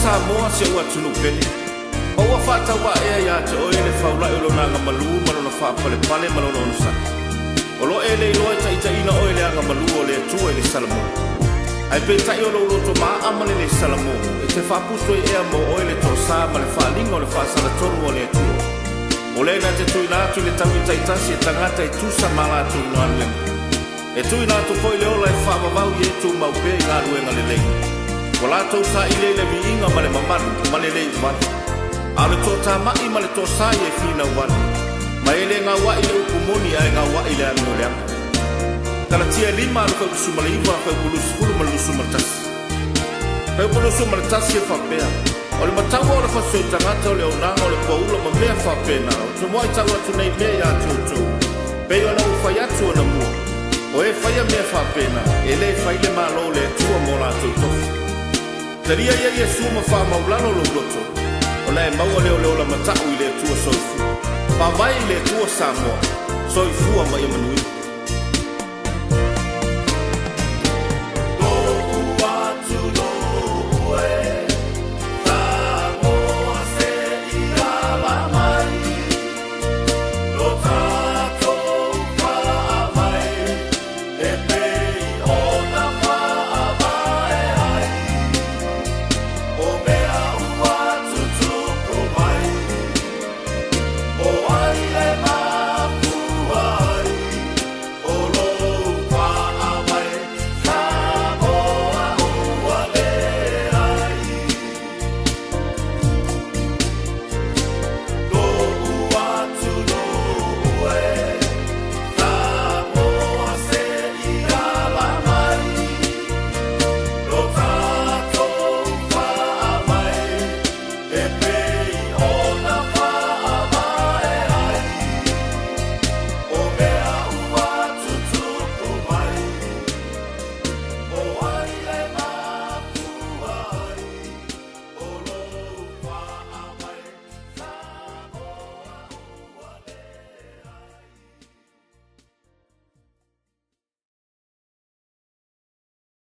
Samoa si ou atunuu pele, ma ua faatauaea ia te oe le faula'i o Lona agamalu ma Lona faapalepale ma Lona onosai. O lo o e le iloa e taitaiina oe le agamalu o le Atua i le Salamo. Ae peitai o lou loto maaa ma le le Salamo, e te faaputu ai ea mo oe le toasa ma le faaaliga o le faasalatonu a le Atua. O lea na te tuuina atu i le taui taitasi e tagata e tusa ma latou galuega. E tuuina atu foi le ola e faavavau i e tumau pea i galuega lelei. Ua latou saili ai le viiga ma le mamalu ma le le iuvale. A o le toatamai ma le toasa ia e finau vale. Ma e le gauai le upu moni ae gauai le amioleaga. Kalatia e lima alu fuaiupu 19 fuaiupu 20 ma le 21. Fuaiupu 21 e faapea, O le mataua o le fasioi tagata o le auaunaga o le poula ma mea faapena, ou te muai tau atu nei mea ia te outou, pei ona ou fai atu anamua, o e faia mea faapena, e le fai le Malo o le Atua mo latou tofi. Talia ia Iesu ma faamaulalo lou loto, ona e maua lea o le ola matau i le Atua soifua. Faavae i le Atua Samoa, soifua ma ia manuia.